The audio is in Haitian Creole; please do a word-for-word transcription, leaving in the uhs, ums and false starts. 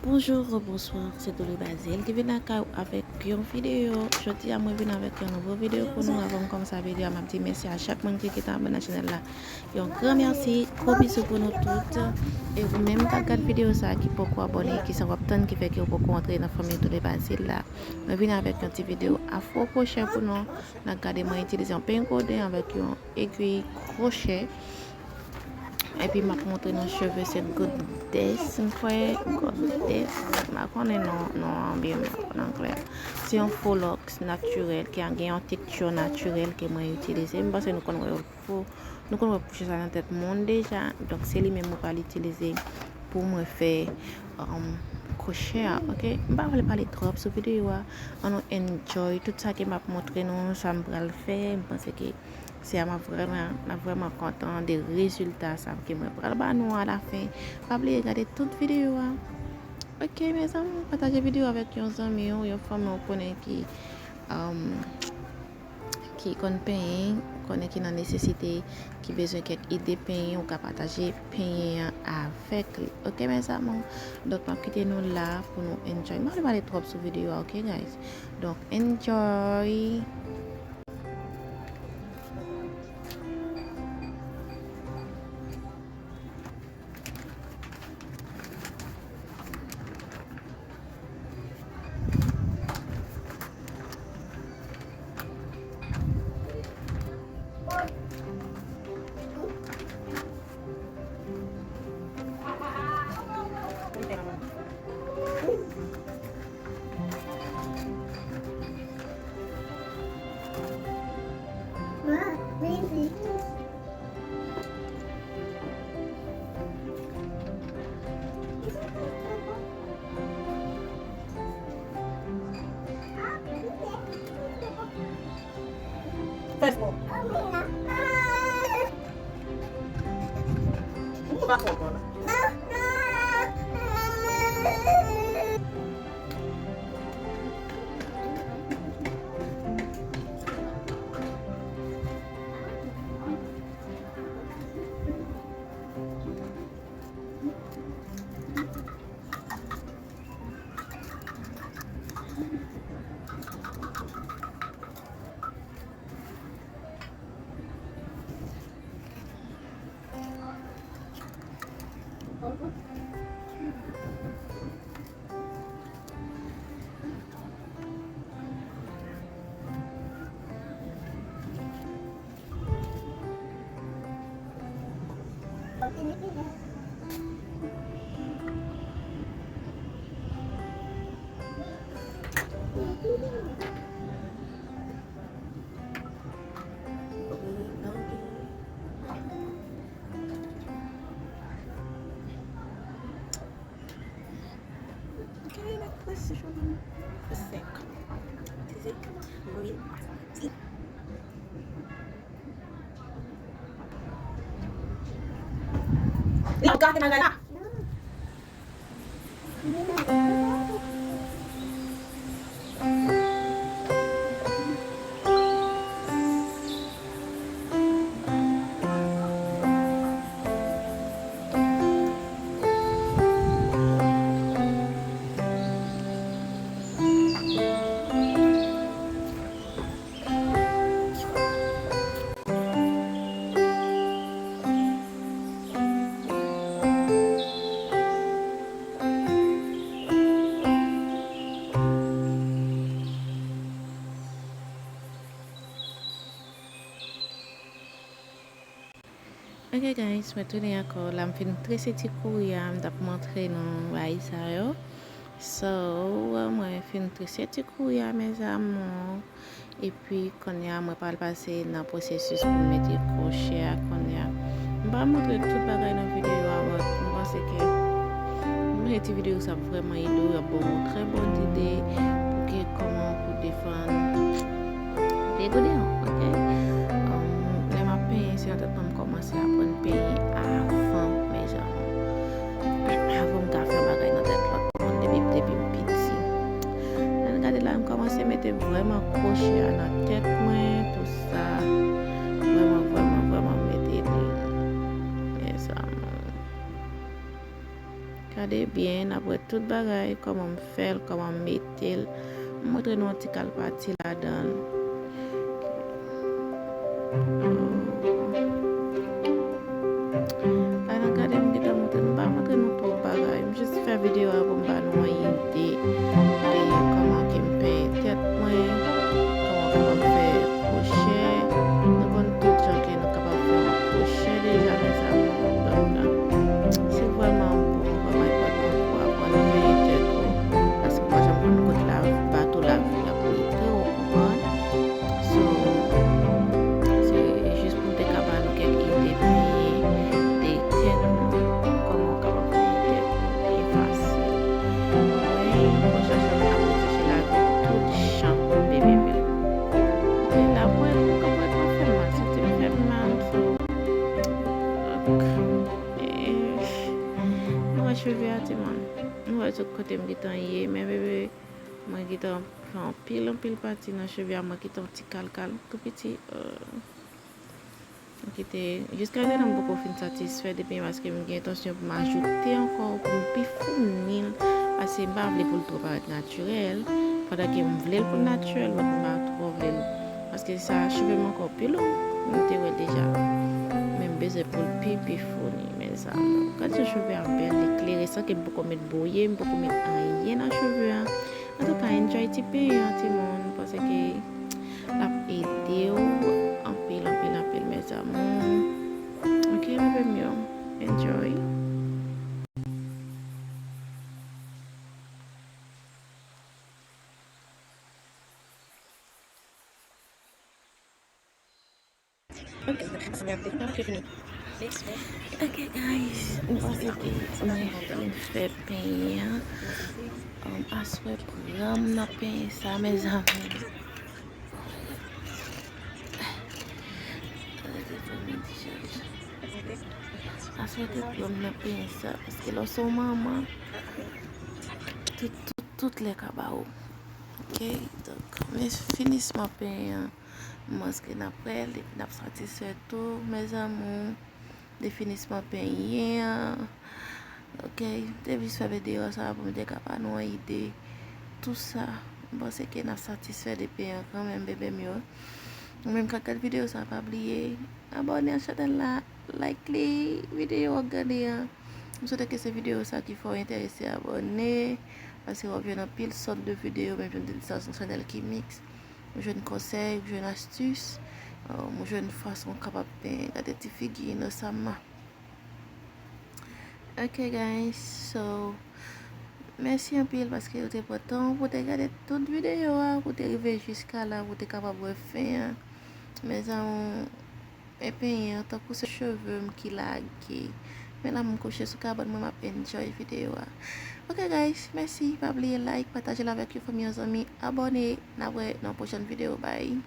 Bonjou, bonswa, se Doulou Bazil ki vin lakay ou avèk yon videyo. Jodi a, mwen vin avèk yon nouvo videyo pou nou. Avan m kòmanse videyo a, m ap di mèsi a chak moun ki gentan abòne nan chanèl la. Yon gran mèsi, gwo bizou pou nou tout. E ou menm k ap gad videyo sa a ki poko abòne, ki sa w ap tann ki fè ke w poko antre nan fanmi Doulou Bazil la. Mwen vin avèk yon ti videyo afro kwochè pou nou. N ap gade mwen itilize yon penyen koden avèk yon egwi kwochè. Epi m ap montre nou cheve se Goddess. M kwè Goddess. M pa konnen non, non an byen, m pa konnen anglè. Se yon fo lòks natirèl ki gen yon tekti natirèl ke mwen itilize. M panse nou konn wè fo, nou konn wè kwochè sa nan tèt moun deja. Donk se li menm mwen pral itilize pou mwen fè, um, kwochè a, oke? M pa vle pale twòp sou videyo a. Ann nou enjoy tout sa ke m ap montre nou, sa m pral fè. M panse ke se a m ap vrèman, m ap vrèman kontan de rezilta sa ke mwen pral ba nou alafen. Pa bliye gade tout videyo a. Oke, mezanmi, pataje videyo avèk yon zanmi w, yon fanmi w konnen ki, um, ki konn penyen, konnen ki nan nesesite, ki bezwen kèk ide penyen, ou ka pataje penyen an avèk li. Oke, mes amours? Donk, m ap kite nou la pou nou enjoy. M pa vle pale twòp sou videyo a, oke, guys? Donk, enjoy! Fè spò. Ou pa fè spò la. Ok, let's show them the sec. This is it. Green. Li ap gate bagay la. Ok guys, mwen tounen ankò. La m fin trese ti kouri a, m t ap montre nou bagay sa yo. So, mwen fin trese ti kouri a, mes amours. Epi, kounye a, mwen pral pase nan pwosesis pou m mete kwochè a kounye a. M pa montre tout bagay nan videyo a, but m panse ke m mete videyo sa ap vrèman ede w, y ap ba w trè bon ide pou ke kòman pou defann degouden an, ok? Um, lè m ap penyen, se nan tèt mwen m kòmanse aprann penyen avan, mes amours. Avan m ka fè bagay nan tèt lòt moun depi, depi m piti. Ann gade la, m kòmanse mete vrèman kwochè a nan tèt mwen, tou sa. Vrèman, vrèman, vrèman mete li. Mes amours. Gade byen, n ap wè tout bagay, kòman m fè l, kòman m mete l. M montre nou yon ti kal pati ladan l. La nan gade m gentan montre nou, m pa montre nou twòp bagay. M jis fè videyo a pou m ba nou yon ide de kòman ke m penyen tèt mwen, kòman m kapab fè kwochè. Nou konn tout jan ke nou kapab fè yon kwochè deja, mezanmi. Donk, si vrèman bon, vrèman enpòtan pou aprann penyen tèt ou, paske w pa janm konn kote la, bato lavi ap mete w, ou konprann? So, se jis pou m te ka ba nou kèk ide penyen de tèt nou, kòman w kapab penyen tèt ou byen fasil. Wi, mwen chache m ap recheche lavi tout jan, bebe m yo. Men la, mwen, mwen, mwen, mwen fè mal, santi m fè mal, so, donk, eh, nou wè cheve a, timoun. Nou wè tout kote m gentan ye, men bebe, mwen gentan fè anpil, anpil pati nan cheve a, mwen gentan ti kal kal, tou piti, euh, m kite, jiskaprezan m poko fin satisfè de penyen paske m gen entansyon pou m ajoute ankò, pou m pi founi l, paske m pa vle pou l twò parèt natirèl, pandan ke m vle l pou l natirèl, but m pa twò vle l, paske sa cheve m ankò pi long, nou te wè l deja, men m bezwen pou l pi, pi founi, mes amours. Gad jan cheve a bèl, li klere, san ke m poko met bouyi, m poko met anyen nan cheve a. Antouka, enjoy ti penyen an, timoun, m panse ke l ap ede w anpil, anpil, anpil, mes amours. Ok, bebe m yo, enjoy. Ok, guys, m panse ke mwen fin fè penyen an. Um, aswè pran m nan penyen sa, mes amours. Aswè te pran m nan penyen sa, paske lè w se yon manman, tout, tout, tout lè ka ba ou. Ok, donk, men finisman penyen an, m panse ke n ap wè l, epi n ap satisfè tou, mes amours, de finisman penyen an. Ok, m te jis fè videyo sa pou m te ka ba nou yon ide. Tou sa, m panse ke n ap satisfè de penyen an kanmenm, bebe m yo. Ou menm k ap gad videyo sa, pa bliye abòne a chanèl la, like li, videyo w ap gade an. M swete ke se videyo sa ki fè w enterese abòne, paske w ap jwenn anpil sòt de videyo, menm jan m te di sa, se yon chanèl ki miks. Ou jwenn konsèy, ou jwenn astis, um, ou jwenn fason w kapab penyen, gade ti figi inosamman. Ok, guys, so, mèsi anpil paske ou te pran tan pou te gade tout videyo a, pou te rive jiska la, pou te kapab wè fen an. Mes amours, e penyen an, tankou se cheve m ki lage. Men la, m kouche sou kabann mwen, m ap enjoy videyo a. Ok, guys, mèsi. Pa bliye like, pataje l avèk yon fanmi, yon zanmi, abòne. N ap wè nan pwochèn videyo. Bye.